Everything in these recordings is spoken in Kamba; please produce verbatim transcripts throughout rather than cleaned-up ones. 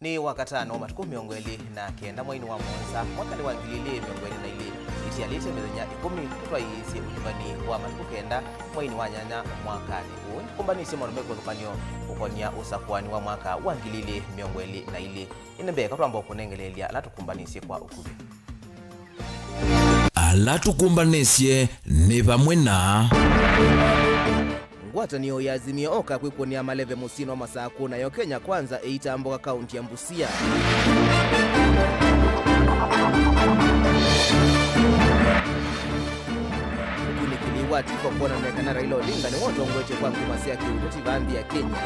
Nĩ Wakatano, matukũ mĩongo ĩlĩ na kenda mweinĩ wa mũonza, mwakanĩ wa ngili ilĩ mĩongo ĩlĩ na ilĩ, itialĩte mĩthenya ĩkũmi tũtwaĩĩsye ũnyuvani wa matukũ kenda mweinĩ wa nyanya mwakanĩ ũũ. Nĩtũkũmbanĩsye maũndũ me kĩvathũkany'o ũkonia ũsakũani wa mwaka wa ngili ilĩ mĩongo ĩlĩ na ilĩ. Ĩndĩ mbee, katwamba kũnengeleelya ala tũkũmbanĩsye kwa ũkuvĩ. Ala tũkũmbanĩsye nĩ vamwe na. Ngwatanĩo ya Azimio Oka kwĩkũnĩa maleve mũsyĩnĩ wa Masakũ, nayo Kenya Kwanza ĩitambũka kaunti ya Busia. Ũkunĩkĩli wa Tiko kwonania kana Raila Odinga nĩwe ũtongoetye kwa nguma sya kĩũteti vaa nthĩ ya Kenya.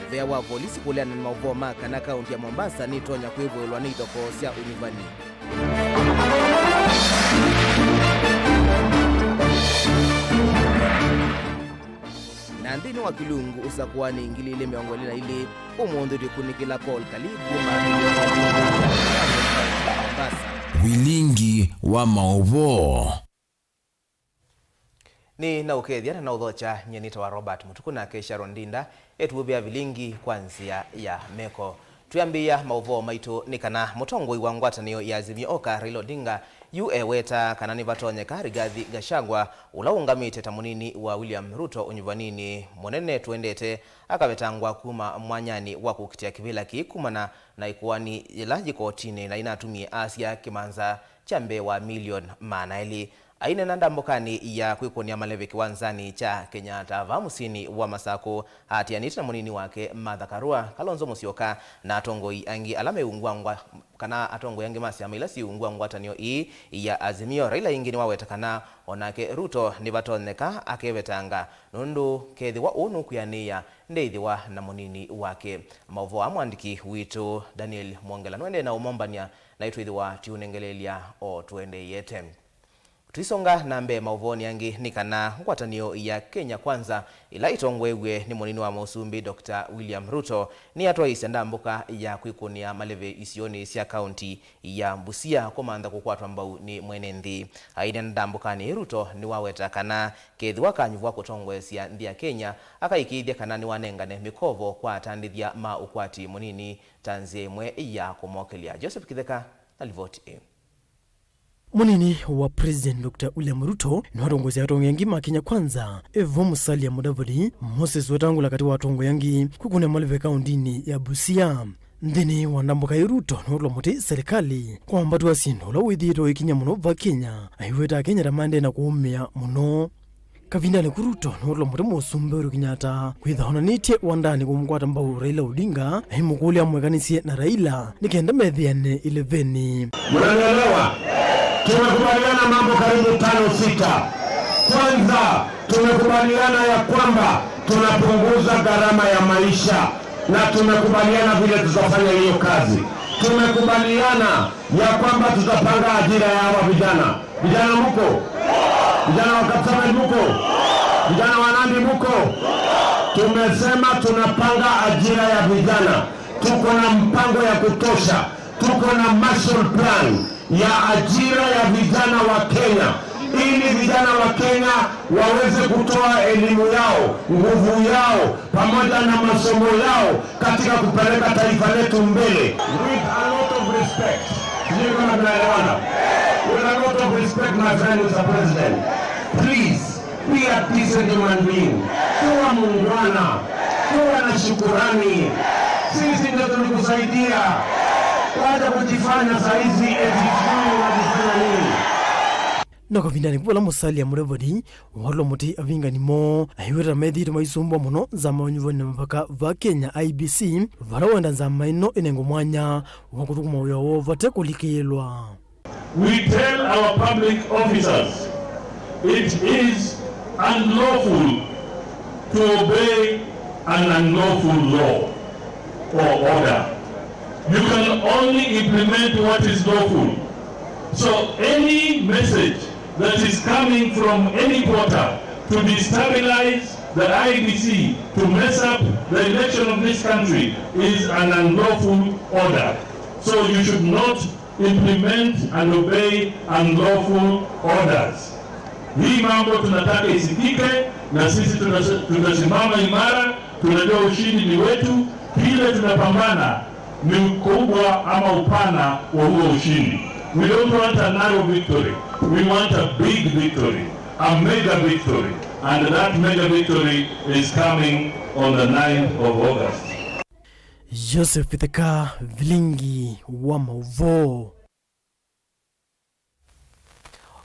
Mũvea wa volisi kũleana na maũvoo ma kana kaunti ya Mombasa nĩtonya kwĩvũĩlwa nĩ ithokoo sya ũnyuvani. Na nthĩnĩ wa kĩlungu ũsakũanĩ ngili ilĩ mĩongo ĩlĩ na ilĩ, ũmũnthĩ tũkunĩkĩla Paul Kalii kuma Mombasa. Vilingi wa maũvoo. Nĩ na ũkethya na na ũthokya, nyie nĩtawa Robert Mũtuku, nake Sharon Ndinda etũũvĩa vilingi kwa nzĩa ya meko. Twĩambĩĩa maũvoo maitũ nĩ kana mũtongoi wa ngwatanĩo ya Azimio Oka, Raila Odinga, yu eweta kana nĩvatonyeka Rigathi Gachagua, ũla ũũngamĩte ta mũnini wa William Ruto ũnyuvaninĩ mũnene tũendete, akavetangwa kuma mwanyanĩ wa kũkitĩa kĩvĩla kĩĩ kumana na ĩkoani yĩla yĩ kotinĩ na inatumie asya kĩmanza kya mbee wa milioni maana elĩ. Aineena ndambũkanĩ ya kwĩkũnĩa maleve kĩwanzanĩ kya Kenyatta vaa mũsyĩnĩ wa Masakũ, atianĩte na mũnini wake Martha Karua, Kalonzo Musyoka, na atongoi angĩ ala me ungu wa ngwa-, kana atongoi angĩ ma syama ila syĩ ungu wa ngwatanĩo ĩĩ ya Azimio. Raila ĩngĩ nĩwaweta kana o nake Ruto nĩvatonyeka akevetanga, nũndũ kethĩwa ũũ nũkwĩanĩĩa, ndeĩthĩwa na mũnini wake. Maũvoo aa mwandĩki witũ Daniel Mwongela nũendee na ũmombany'a, naĩ twĩthĩwa tũiũnengeleelya o tũendeeĩte. Tũisonga na mbee maũvoonĩ angĩ, nĩ kana ngwatanĩo ya Kenya Kwanza, ĩla ĩtongoew'e nĩ mũnini wa mũsumbĩ Doctor William Ruto, nĩyatwaĩĩsya ndambũka ya kwĩkũnĩa maleve isionĩ sya kaunti ya Busia kũmantha kũkwatwa mbau nĩ mwene nthĩ. Aineena ndambũkanĩ ĩĩ, Ruto nĩwaweta kana kethĩwa akanyuvwa kũtongoesya nthĩ ya Kenya, akaĩkĩĩthya kana nĩwanengane mĩkovo kwa atandĩthya ma ũkwati mũnini ta nzĩa ĩmwe ya kũmokelya. Joseph Kĩtheka na livoti ĩĩ. Mũnini wa President Doctor William Ruto nĩwatongoesya atongoi angĩ ma Kenya Kwanza, evo Musalia Mudavadi, Moses Wetangula katĩ wa atongoi angĩ kwĩkũnĩa maleve kauntinĩ ya Busia. Nthĩnĩ wa ndambũka ĩĩ, Ruto nĩwatũla mũtĩ silikalĩ kwa mwambato wa syĩndũ ũla wĩthĩĩtwe ũikiny'a mũno va Kenya, aiweta Akenya ta maendee na kũũmĩa mũno. Kavindanĩ kau, Ruto nĩwatũla mũtĩ mũsumbĩ Uhuru Kenyatta kwĩtha onanĩtye wandanĩ kũmũkwata mbau Raila Odinga, aimũkũlya amwĩkanĩsye na Raila nĩ kenda methĩane ĩlevenĩ. Mnanielewa? Tumekubaliana mambo karibu tano sita. Kwanza, tumekubaliana ya kwamba tunapunguza gharama ya maisha na tumekubaliana vile tutafanya hiyo kazi. Tumekubaliana ya kwamba tutapanga ajira ya hawa vijana. Vijana mko? Vijana wa Kapsabet mko? Vijana wa Nandi mko? Tumesema tunapanga ajira ya vijana. Tuko na mpango ya kutosha. Tuko na Marshall Plan ya ajira ya vijana wa Kenya, ili vijana wa Kenya waweze kutoa elimu yao, nguvu yao, pamoja na masomo yao katika kupeleka taifa letu mbele. With a lot of respect. Sijui kama tunaelewana. With a lot of respect, my friend, Mister President. Please, be a decent human being. Kuwa muungwana. Kuwa na shukurani. Sisi ndio tulikusaidia. Wacha kujifanya saa hizi eti sijui unajifanya nini. Na kavindanĩ kau, vala Musalia Mudavadi watũla mũtĩ avingani moo, aiweta methĩĩtwe maisumbwa mũno nzama ya ũnyuvani na mavaka va Kenya, I E B C, vala wenda nzama ĩno ĩnengwe mwanya wa kũthũkũma wĩa woo vate kũlikĩĩlwa. We tell our public officers it is unlawful to obey an unlawful law or order. You can only implement what is lawful. So any message that is coming from any quarter to destabilize the I E B C, to mess up the election of this country, is an unlawful order. So you should not implement and obey unlawful orders. Hii mambo tunataka isikike, Na sisi tutas-, tutasimama imara, tunajua ushindi ni wetu. Kile tunapambana ni ukubwa ama upana wa huo ushindi. We don't want a narrow victory. We want a big victory, a mega victory. And that mega victory is coming on the ninth of August. Joseph Itheka, Vilingi wa Mauvoo.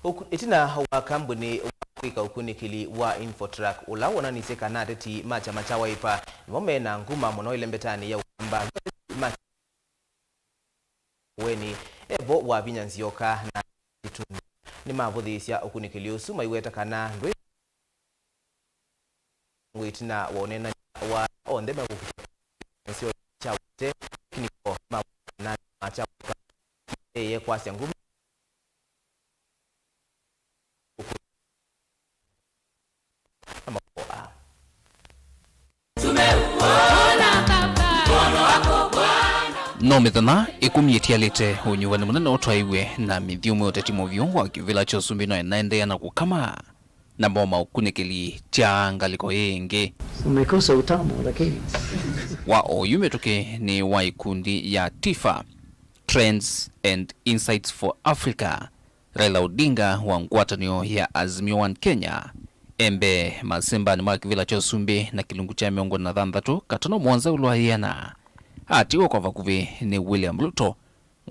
Ũku-, ĩtina wa kambuni wa kwĩka ũkunĩkĩli wa Infotrack, ũla wonanisye kana ateti ma kyama kya Wiper nĩmo me na nguma mũno ĩlembetanĩ ya Ũkamba, yu ateti ma Makueni, evo Wavinya Nzioka na Itundu nĩmavũthĩĩsya ũkunĩkĩli ũsu, maiweta kana ndwĩ ĩtina wa ũneenany'a wa onthe mekũkita kĩsio kya ũtee, lakini vo ma na kyama kya Wiper ĩye kwasya nguma na mavoo aa. No mĩthenya ĩkũmi ĩtialĩte ũnyuvani mũnene ũtwaĩwe na mĩthyũmũ ya ũteti mũvyũ wa kĩvĩla kya ũsumbĩ no ĩnaendeea na kũkama. Na mo maũkunĩkĩli kya ngalĩko ĩĩ ĩngĩ. Umekosa utamu, lakini. Wa oyu mĩtũkĩ nĩ wa ikundi ya TIFA, Trends and Insights for Africa, Raila Odinga wa ngwatanĩo ya Azimio One Kenya, e mbee masembanĩ ma kĩvĩla kya ũsumbĩ na kĩlungu kya mĩongo na thanthatũ katono mũonza ĩũlũ wa ĩana, atiwa kwa vakuvĩ nĩ William Ruto,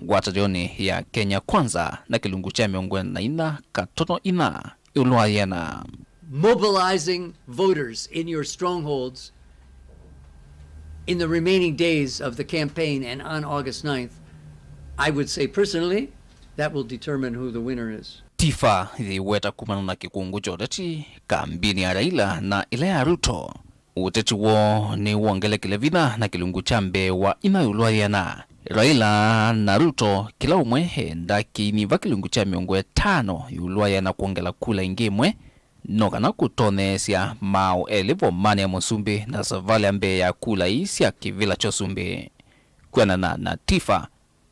ngwatanĩonĩ ya Kenya Kwanza na kĩlungu kya mĩongo ĩna na inya katono inya ĩũlũ wa ĩana. Mobilizing voters in your strongholds in the remaining days of the campaign and on August ninth, I would say personally, that will determine who the winner is. TIFA yĩweta kumana na kĩkũngũ kya ũteti, kambini ya Raila na ĩla ya Ruto. Ũteti woo nĩwongelekile vinya na kĩlungu kya mbee wa inya ĩũlũ wa ĩana. Raila na Ruto kĩla ũmwe enda kĩinyiva kĩlungu kya mĩongo ĩtano ĩũlũ wa ĩana kwongela kula ĩngĩ ĩmwe, no kana kũtoneesya maaũ elĩ vomanĩ ya mũsumbĩ na savalĩ ya mbee ya kula ii sya kĩvĩla kya ũsumbĩ. Kwĩanana na TIFA,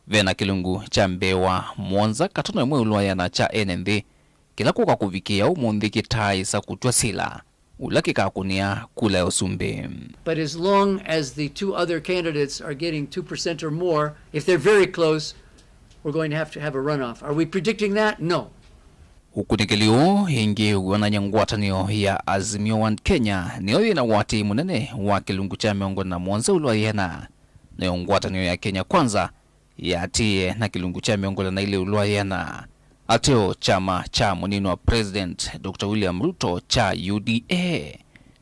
ve na kĩlungu kya mbee wa mũonza katono ĩmwe ĩũlũ wa ĩana kya ene nthĩ, kĩla kũka kũvikĩĩa ũmũnthĩ kĩtaaĩsa kũtw'a sila ũla kĩkakũnĩa kula ya ũsumbĩ. But as long as the two other candidates are getting two percent or more, if they're very close, we're going to have to have a runoff. Are we predicting that? No. Ũkunĩkĩli ũũ ĩngĩ wĩonany'a ngwatanĩo ya Azimio One Kenya nĩyo yĩ na ũatĩĩi mũnene wa kĩlungu kya mĩongo na mũonza ĩũlũ wa ĩana, nayo ngwatanĩo ya Kenya Kwanza yĩatĩĩe na kĩlungu kya mĩongo ĩna na ilĩ ĩũlũ wa ĩana. Ateo kyama kya mũnini wa President Doctor William Ruto kya U D A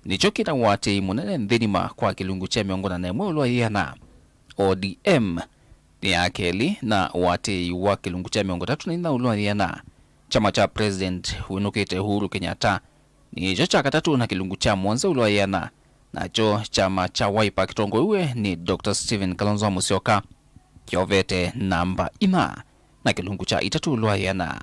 nĩkyo kĩ na ũatĩĩi mũnene nthĩ ng'ima kwa kĩlungu kya mĩongo ĩna na ĩmwe ĩũlũ wa ĩana. O D M nĩ ya kelĩ na ũatĩĩi wa kĩlungu kya mĩongo ĩtatũ na inya ĩũlũ wa ĩana. Kyama kya President wĩnũkĩte Uhuru Kenyatta nĩkyo kya katatũ na kĩlungu kya mũonza ĩũlũ wa ĩana, nakyo kyama kya Wiper kĩtongoew'e nĩ Doctor Stephen Kalonzo Musyoka kyovete namba inya na kĩlungu kya itatũ ĩũlũ wa ĩana.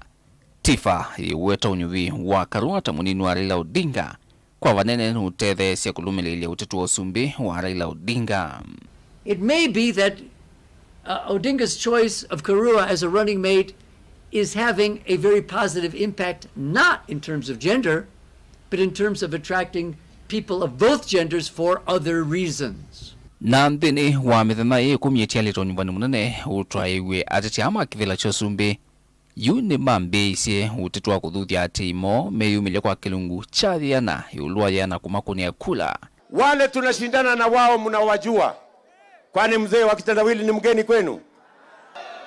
TIFA yĩweta ũnyuvi wa Karua ta mũnini wa Raila Odinga kwa vanene nũtetheesya kũlũmĩlĩĩlya ũteti wa ũsumbĩ wa Raila Odinga. It may be that, uh, Odinga's choice of Karua as a running mate is having a very positive impact, not in terms of gender, but in terms of attracting people of both genders for other reasons. Na nthĩnĩ wa mĩthenya ĩĩ ĩkũmi ĩtialĩte ũnyuvani mũnene ũtwaĩw'e, ateti aa ma kĩvĩla kya ũsumbĩ yu nĩmambĩĩisye ũteti wa kũthuthya atĩi moo meyumĩlye kwa kĩlungu kya yĩana ĩũlũ wa yĩana kũmakũnĩa kula. Wale tunashindana na wao mnawajua. Kwani mzee wa kitendawili ni mgeni kwenu?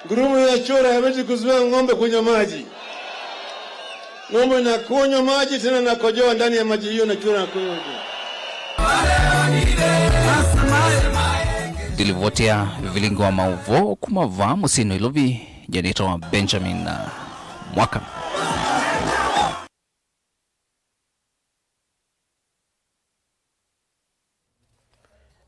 Ngurumo ya chura hawezi kuzuia ng'ombe kunywa maji. Ng'ombe inakunywa maji, tena inakojoa ndani ya maji hiyo na chura anakunywa. Ndilivotea Vilingi wa Mauvoo kuma vaa mũsyĩnĩ Nairobi, nĩtawa Benjamin Mwaka.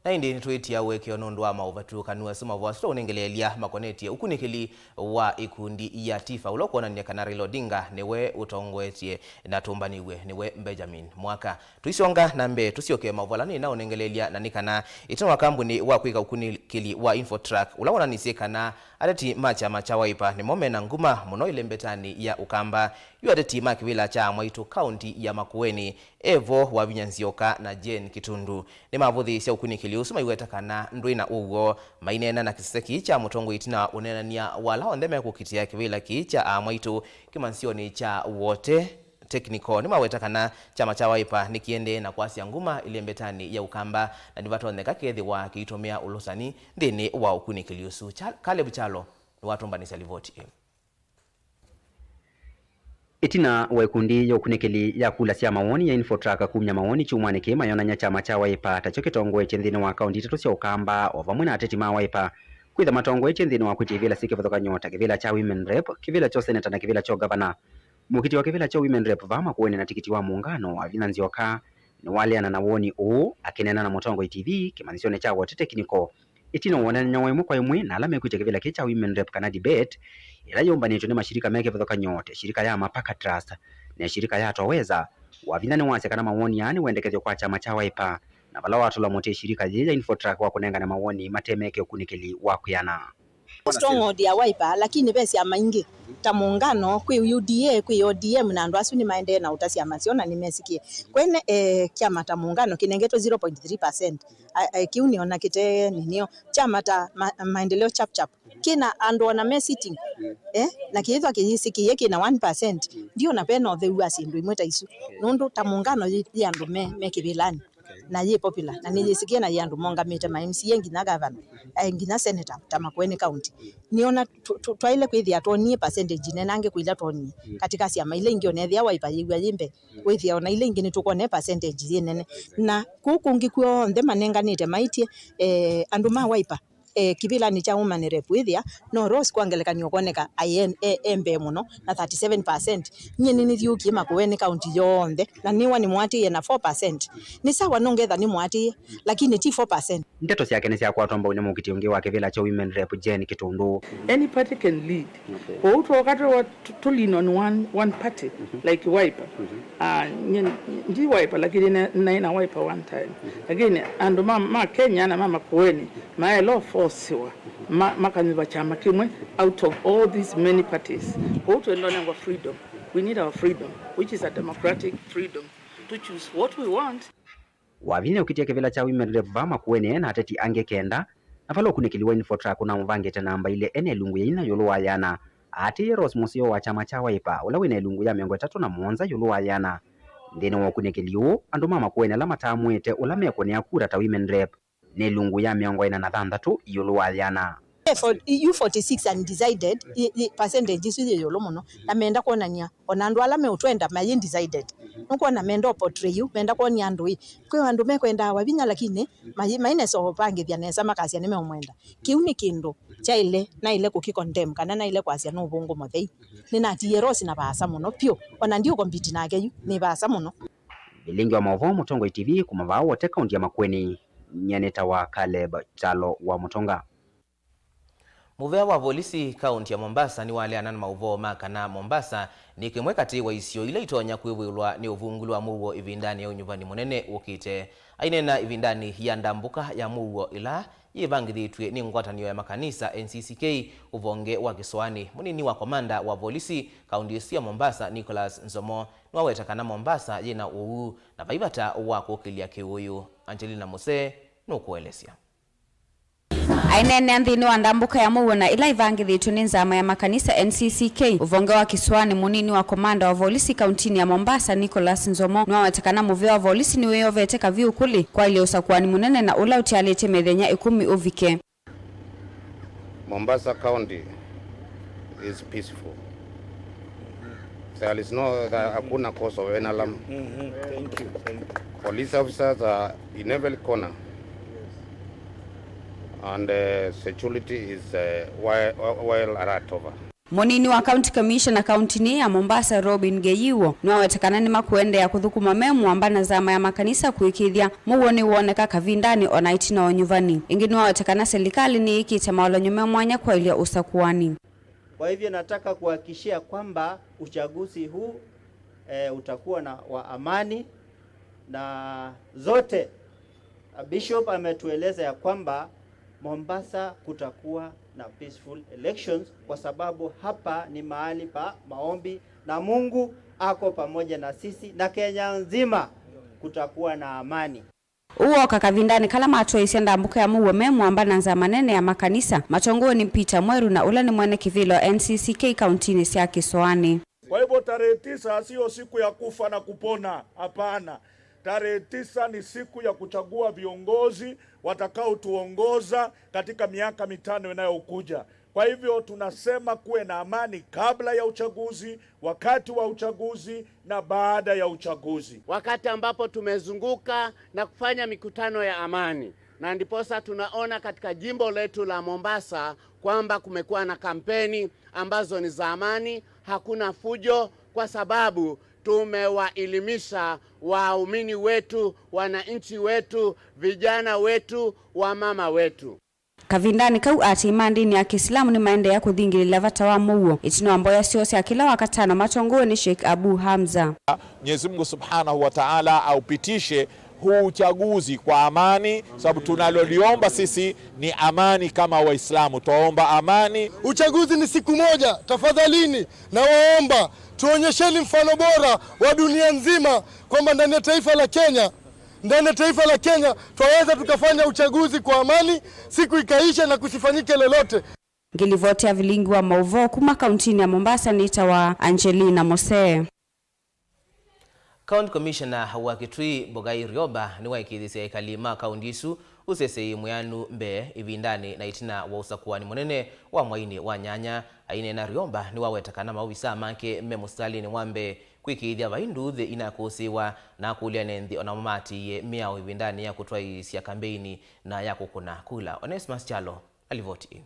Na ĩndĩ nĩtwĩtia ũekeo nũndũ wa maũvatũkanu asu. Mavoo asu twaũnengeleelya makonetye ũkunĩkĩli wa ĩkundi ya TIFA, ũla ũkwonany'a kana Raila Odinga nĩwe ũtongoetye na tũmbanĩw'e nĩwe Benjamin Mwaka. Tũisonga na mbee, tũsyoke mavoo ala nĩnaũnengeleelya, na nĩ kana ĩtina wa kambuni wa kwĩka ũkunĩkĩli wa Infotrack, ũla wonanisye kana ateti ma kyama kya Wiper nĩmo mena nguma mũno ĩlembetanĩ ya Ũkamba, Yu ateti ma kĩvĩla kya Amwaitũ kaunti ya Makueni, Evo Wavinya Nzioka na Jane Kitundu, nĩmavũthĩĩsya ũkunĩkĩli ũsu maiweta kana ndwĩ na ũw'o. Maineena na kĩsese kĩĩ kya mũtongoi ĩtina wa ũneenany'a wa ala onthe mekũkitĩa kĩvĩla kĩĩ kya Amwaitũ kĩmansyonĩ kya Wote Technical, nĩmaweta kana kyama kya Wiper nĩkĩendee na kwasya nguma ĩlembetanĩ ya Ũkamba, na nĩvatonyeka kethĩwa kĩitũmĩa ũlũsani nthĩnĩ wa ũkunĩkĩli ũsu. Cha-, Caleb Kyalo nĩwatũmbanĩsya livoti ĩĩ. Ĩtina wa ikundi ya ũkunĩkĩli ya kula sya mawoni ya Infotrack kumya mawoni kyumwanĩ kĩĩ mayonany'a kyama kya Wiper takyo kĩtongoetye nthĩnĩ wa kaunti itatũ sya Ũkamba, o vamwe na ateti ma Wiper kwĩtha matongoetye nthĩnĩ wa kwĩtya ivĩla syĩ kĩvathũkany'o ta kĩvĩla kya Women Rep, kĩvĩla kya ũseneta na kĩvĩla kya ũngavana. Mũkiti wa kĩvĩla kya Women Rep vaa Makueni na tikiti wa mũungano, Wavinya Nzioka, nĩwaleana na woni ũũ akĩneena na Mũtongoi T V kĩmanyĩsyonĩ kya Wote Technical ĩtina wa ũneenany'a wa ĩmwe kwa ĩmwe na ala mekwĩtya kĩvĩla kĩĩ kya Women Rep kana debate, ĩla yũmbanĩtw'e nĩ mashirika me kĩvathũkany'o ta ĩshirika ya Mapaka Trust na ĩshirika ya Twaweza. Wavinya nĩwasya kana mawoni aa nĩ wendekethyo kwa kyama kya Wiper, na vala watũla mũtĩ ĩshirika yĩĩ ya Infotrack wa kũnengane mawoni mate meke ũkunĩkĩli wa kwĩana. Stronghold ya Wiper, lakini ve syama ingĩ ta Muungano, kwĩ U D A, kwĩ O D M, na andũ asu nĩmaendee na ũta syama syoo na nĩmesikie. Kwene, eh, kyama ta Muungano kĩnengetwe zero point three percent. A, a, kĩu nĩona kĩte ninio. Kyama ta ma, Maendeleo Chap Chap kĩna andũ ona me sitting, eh, na kĩithwa kĩyĩsĩkĩie kĩna one percent. Ndiona vena ũtheu wa syĩndũ imwe ta isu. Nũndũ ta Muungano yĩ, yĩ andũ me, me kĩvĩlanĩ. Na yĩ popular, na nĩyĩsĩkĩe, na yĩ andũ mongamĩte, ma M C A nginya gavana, eh, nginya senator ta Makueni County. Nĩona tw-, tw-, twaĩle kwĩthĩa twonie percentage nenange kwĩ ila twonie katika syama ila ingĩ, ona ethĩa Wiper yĩw'a yĩ mbee, wĩthĩa ona ila ingĩ nĩtũkwona percentage yĩ nene. Na kũu kũngĩ kw'onthe manenganĩte maĩtye, eh, andũ ma Wiper, eh, kĩvĩlanĩ kya Women Rep wĩthĩa no Rose kwa ngelekany'o ũkoneka aĩ e, e, e mbee mũno na thirty seven percent. Nyie nĩnĩthiũkie Makueni County yonthe na nĩwa nĩmũatĩĩe na four percent. Nĩ sawa nũngetha nĩmũatĩĩe, lakini ti four percent. Ndeto syake nĩsyakwatwa mbau nĩ mũkiti ũngĩ wa kĩvĩla kya Women Rep, Jane Kitundu. Any party can lead. Okay. Kwoou twoka tũ-, tũ-, tũ lean on one, one party, like Wiper. Ah, nye, ndi Wiper, lakini na, naĩ na Wiper one time. Lakini andũ ma, ma Kenya na ma Makueni maela ũfosiwa, ma, makanyuva kyama kĩmwe out of all these many parties. Kwoou twenda ũnengwa freedom. We need our freedom, which is a democratic freedom to choose what we want. Wavinya ũkitya kĩvĩla kya Women Rep vaa Makueni na ateti angĩ kenda, na vala ũkunĩkĩli wa Infotrack ũnamũvangĩte namba ilĩ ena ilungu ya ina ĩũlũ wa yĩana, aatĩĩe Rose Mũseo wa kyama kya Wiper, ũla wĩna ilungu ya mĩongo ĩtatũ na mũonza ĩũlũ wa yĩana. Nthĩnĩ wa ũkunĩkĩli ũũ, andũ ma Makueni ala mataamũĩte ũla mekũnĩa kura ta Women Rep nĩ ilungu ya mĩongo ĩna na thanthatũ ĩũlũ wa yĩana. U forty-six undecided, i, i, percentage isu yĩ ĩũlũ mũno, na menda kwonany'a ona andũ ala meũtwenda mayĩ undecided. Nũkwona menda ũportray yu, menda kwonia andũ ĩ, kwĩ andũ mekwendaa Wavinya lakini mai-, mainesa ũvangĩthya nesa makasya nĩmeũmwenda. Kĩu nĩ kĩndũ kyaĩle, naĩle kũkĩcondemn kana naĩle kwasya nĩ ũvũngũ mũthei. Nĩnatiie Rose na vaasa mũno vyũ, ona ndiũkompiti nake yu, nĩ vaasa mũno. Vilingi wa maũvoo Mũtongoi T V kuma vaa Wote kaunti ya Makueni, nyie nĩtawa Caleb Kyalo wa Mũtũnga. Mũvea wa volisi kaunti ya Mombasa nĩwaleana na maũvoo ma kana Mombasa nĩ kĩmwe katĩ wa isio ila itonya kwĩvw'ĩlwa nĩ ũvungũlu wa mũuo ĩvindanĩ ya ũnyuvani mũnene wũkĩte. Aineena ĩvindanĩ ya ndambũka ya mũuo ĩla yĩvangĩthĩtw'e nĩ ngwatanĩo ya makanisa, N C C K, ũvonge wa kĩsũanĩ, mũnini wa komanda wa volisi kaunti ĩsu ya Mombasa, Nicholas Nzomo, nĩwaweta kana Mombasa yĩna ũuu na vai vata wa kũkĩlya kĩũũyũ. Angelina Musee nũkũelesya. Aineenea nthĩnĩ wa ndambũka ya mũuo na ĩla ĩvangĩthĩtw'e nĩ nzama ya makanisa, N C C K, ũvonge wa kĩsũanĩ, mũnini wa komanda wa volisi kauntinĩ ya Mombasa, Nicholas Nzomo, nĩwaweta kana mũvĩa wa volisi nĩwĩyovete kaviũ kũlĩ kwaĩlya ũsakũani mũnene na ũla ũtialĩte mĩthenya ĩkũmi ũvike. Mombasa County is peaceful. There is no, there, hakuna cause of any alarm. Mm-hmm. Thank you. Thank you. Police officers are in every corner. And, uh, security is, uh, well, well alert over. Mũnini wa County Commissioner kauntinĩ ya Mombasa, Robin Geyiwo, nĩwaweta kana nĩmakũendeea kũthũkũma me mũamba na nzama ya makanisa kũĩkĩĩthya mũuo nĩwoneka kavindanĩ ona ĩtina wa ũnyuvani. Ĩngĩ nĩwaweta kana silikalĩ nĩyĩkĩte maolany'o me mwanya kwaĩlya ũsakũani. Kwa hivyo nataka kuhakikishia kwamba uchaguzi huu, eh, utakuwa na, wa amani na zote. Bishop ametueleza ya kwamba Mombasa kutakuwa na peaceful elections kwa sababu hapa ni mahali pa maombi. Na Mungu ako pamoja na sisi, na Kenya nzima kutakuwa na amani. Ũũ wooka kavindanĩ kala matwaĩĩsye ndambũka ya mũuo me mũamba na nzama nene ya makanisa, matongoew'e nĩ Peter Mweru na ũla nĩ mwene kĩvĩla wa N C C K kauntinĩ sya Kĩsoanĩ. Kwa hivyo tarehe tisa sio siku ya kufa na kupona, hapana. Tarehe tisa ni siku ya kuchagua viongozi watakaotuongoza katika miaka mitano inayokuja. Kwa hivyo tunasema kuwe na amani kabla ya uchaguzi, wakati wa uchaguzi na baada ya uchaguzi. Wakati ambapo tumezunguka na kufanya mikutano ya amani, na ndiposa tunaona katika jimbo letu la Mombasa kwamba kumekuwa na kampeni ambazo ni za amani, hakuna fujo, kwa sababu tumewaelimisha waumini wetu, wananchi wetu, vijana wetu, wamama wetu. Kavindanĩ kau, aatĩĩi ma ndĩni ya Kĩsilamu nĩmaendeea kũthingĩlĩĩla vata wa mũuo. Ĩtina wa mboya syoo sya kĩla Wakatano matongoew'e nĩ Sheikh Abu Hamza. Mwenyezi Mungu Subhanahu wa Ta'ala aupitishe huu uchaguzi kwa amani, sababu tunaloliomba sisi ni amani kama Waislamu, twaomba amani. Uchaguzi ni siku moja, tafadhalini nawaomba tuonyesheni mfano bora wa dunia nzima kwamba ndani ya taifa la Kenya Ndani ya taifa la Kenya twaweza tukafanya uchaguzi kwa amani, siku ikaisha na kusifanyike lolote. Ngĩlivoti ya vilingi wa maũvoo kuma kauntinĩ ya Mombasa nĩtawa Angelina Mosee. County Commissioner wa Kitui Bogai Rioba nĩwaĩkĩĩthĩsye ekali ma kaunti ĩsu ũseseĩ mwĩanu mbee ĩvindanĩ na ĩtina wa ũsakũani mũnene wa mwainĩ wa nyanya. Aineena, Rioba nĩwaweta kana maovisaa make me mũsitalĩnĩ wa mbee kwĩkĩĩthya vai nduuthĩ inakũsĩĩwa na akũlya ene nthĩ o namo maatĩĩe mĩao ĩvindanĩ ya kũtwaĩĩsya kambeini na ya kũkũna kula. Onesmus Kyalo alivoti ĩ.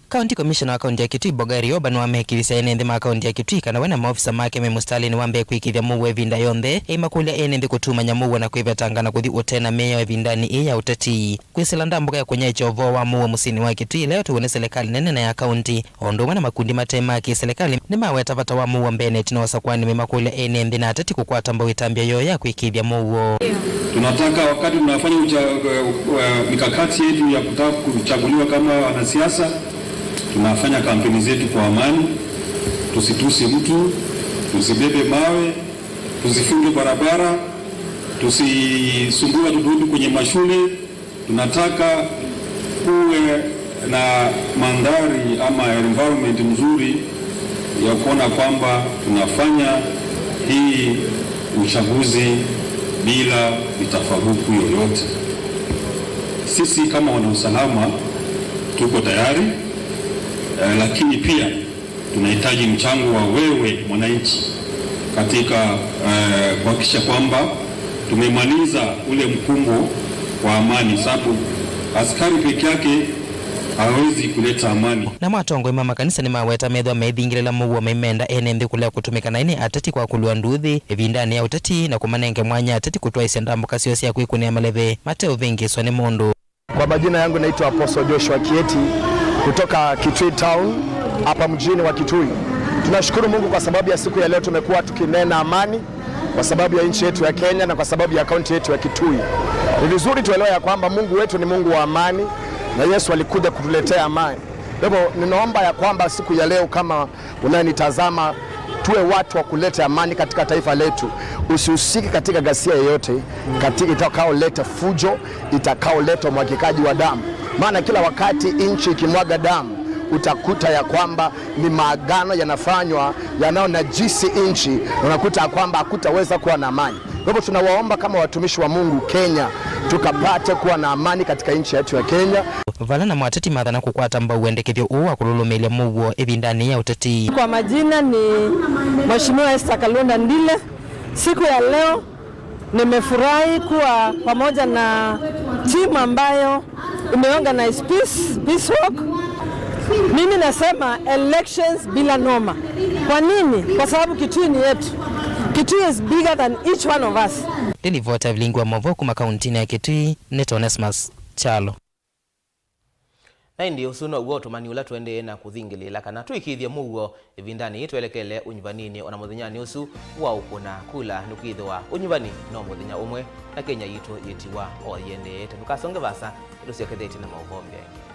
County Commissioner wa kaunti ya Kitui Bogai Rioba nĩwamekĩĩthya ene nthĩ ma kaunti ya Kitui kana we na maovisa make me mũsitalĩnĩ wa mbee kwĩkĩĩthya mũuo ĩvinda yonthe, aimakũlya ene nthĩ kũtumany'a mũuo na kwĩvetanga na kũthi ũte na mĩao ĩvindanĩ ĩĩ ya ũteti. Kwĩsĩla ndambũka ya kũnyaĩĩkya ũvoo wa mũuo mũsyĩnĩ wa Kitui ĩla yatwĩwe nĩ silikalĩ nene na ya kaunti, o ũndũ ũmwe na makundi mate ma kĩ-silikalĩ, nĩmaweta vata wa mũuo mbee na ĩtina wa ũsakũani, maimakũlya ene nthĩ na ateti kũkwata mbau ĩtambya yoo ya kwĩkĩĩthya mũuo. Tunataka wakati tunafanya ucha, uh, uh, mikakati yetu ya kutaka kuchaguliwa kama wanasiasa, tunafanya kampeni zetu kwa amani, tusitusi mtu, tusibebe mawe, tusifunge barabara, tusisumbue watoto wetu kwenye mashule. Tunataka kuwe na mandhari ama environment mzuri ya kuona kwamba tunafanya hii uchaguzi bila mitafaruku yoyote. Sisi kama wanausalama tuko tayari, eh, lakini pia Tunahitaji mchango wa wewe mwananchi katika, eh, kuhakikisha kwamba tumemaliza ule mkumbo wa amani, sababu askari peke yake hawezi kuleta amani. Namo atongoi ma makanisa nĩmaweta methĩwa meithingĩlĩla mũuo maimenda ene nthĩ kũlea kũtũmĩka naĩ nĩ ateti kwa kũlua nduuthĩ ĩvindanĩ ya ũteti na kũmanenge mwanya ateti kũtwaĩsya ndambũka syoo sya kwĩkũnĩa maleve mate ũvĩngĩĩswa nĩ mũndũ. Kwa majina yangu naitwa Apostle Joshua Kieti kutoka Kitui Town hapa mjini wa Kitui. Tunashukuru Mungu kwa sababu ya siku ya leo, tumekuwa tukinena amani kwa sababu ya nchi yetu ya Kenya na kwa sababu ya kaunti yetu ya Kitui. Ni vizuri tuelewe ya kwamba Mungu wetu ni Mungu wa amani na Yesu alikuja kutuletea amani. Kwa hivyo ninaomba ya kwamba siku ya leo kama unayenitazama, tuwe watu wa kuleta amani katika taifa letu. Usihusike katika ghasia yoyote katika itakaoleta fujo, itakaoleta umwagikaji wa damu, maana kila wakati nchi ikimwaga damu utakuta ya kwamba ni maagano yanafanywa yanayonajisi nchi, na unakuta ya kwamba hakutaweza kuwa na amani. Kwa hivyo tunawaomba kama watumishi wa Mungu Kenya, tukapate kuwa na amani katika nchi yetu ya Kenya. Vala namo ateti mathana kũkwata mbau wendekethyo ũũ wa kũlũlũmĩĩlya mũuo ĩvindanĩ ya ũteti. Kwa majina ni Mheshimiwa Esther Kalonda Ndile. Siku ya leo nimefurahi kuwa pamoja na timu ambayo imeorganize peace, peace walk. Mimi nasema elections bila noma. Kwa nini? Kwa sababu Kitui ni yetu. Kitui is bigger than each one of us. Nĩ livoti ya vilingi wa maũvoo kuma kauntinĩ ya Kitui, nĩ Onesmus Kyalo. Na ĩndĩ ũsu now'o ũtũmani ũla tũendee na kũthingĩlĩĩla kana tũĩkĩĩthye mũuo ĩvindanĩ yĩĩ twelekele ũnyuvaninĩ o na mũthenyanĩ ũsu wa ũkũna kula, nĩkwĩthĩwa ũnyuvani no mũthenya ũmwe, na Kenya yitũ yĩtiwa o yĩendeete. Ndũkasonge vaasa, nĩtũsyokethetye na maũvoo mbee angĩ.